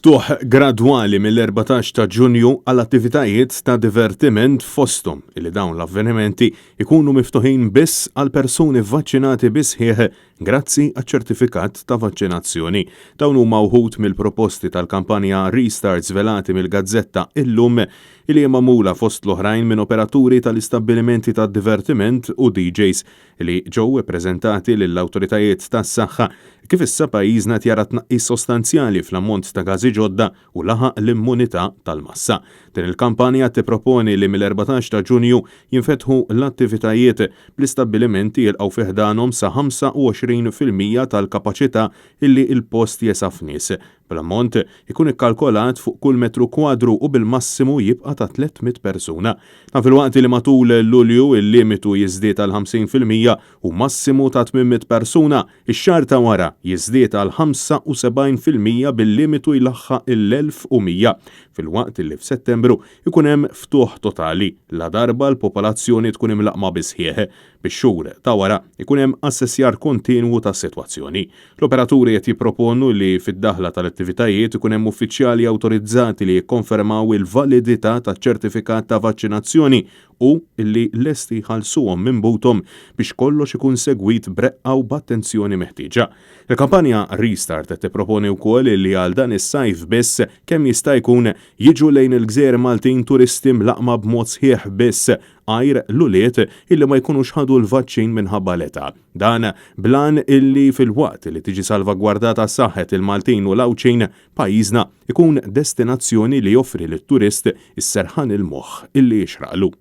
Ftuħ gradwali mill-14 ta' Ġunju għal attivitajiet ta' divertiment fosthom illi dawn l-avvenimenti jkunu miftuħin biss għal persuni vvaċċinati bis-sħiħ grazzi għaċ-ċertifikat ta' vaċċinazzjoni. Dawn huma wħud mill-proposti tal-kampanja Restart żvelati mill-gazzetta Illum illi hija magħmula fost l-oħrajn minn operaturi tal-istabbilimenti tad-divertiment u DJs li ġew ippreżentati lill-awtoritajiet tas-saħħa kif issa pajjiżna qed jara tnaqqis sostanzjali fl-ammont ta' każi ġodda u laħaq l-immunità tal-massa. Din il-kampanja tipproponi li mill-14 ta' Ġunju jinfetħu l-attivitajiet, bl-istabbilimenti jilqgħu fi ħdanhom sa 25% tal-kapaċità illi l-post jesa' f'nies. Bl-ammont ikun ikkalkolat fuq kull metru kwadru u bil-massimu jibqa' ta' 300 persuna. Dan filwaqt li matul Lulju il-limitu jiżdied għal 50% u massimu ta' 800 persuna, ix-xahar ta' wara jiżdied għal 75% bil-limitu jlaħħaq il-1,100, filwaqt li f'Settembru jkun hemm ftuħ totali ladarba l-popolazzjoni tkun imlaqqma bis-sħiħ. Bix-xhur ta' wara jkun hemm assessjar kontinwu tas-sitwazzjoni. L-operaturi qed jipproponu li fid-daħla tal-attivitajiet ikun hemm uffiċjali awtorizzati li jikkonfermaw il-validità taċ-ċertifikat ta' vaċċinazzjoni u li lesti jħallsuhom minn buthom biex kollox ikun segwit b'reqqa u b'attenzjoni meħtieġa. Il-kampanja Restart qed tipproponi wkoll li għal dan is-sajf biss kemm jista' jkun jiġu lejn il-gżejjer Maltin turisti mlaqqma b'mod sħiħ biss għajr l-ulied illi ma jkunux ħadu l-vaċċin minħabba l-età. Dan bl-għan illi filwaqt li tiġi salvagwardata saħħet il-Maltin u l-Għawdxin, pajjiżna ikun destinazzjoni li joffri lit-turist is-serħan il-moħħ illi jixraqlu.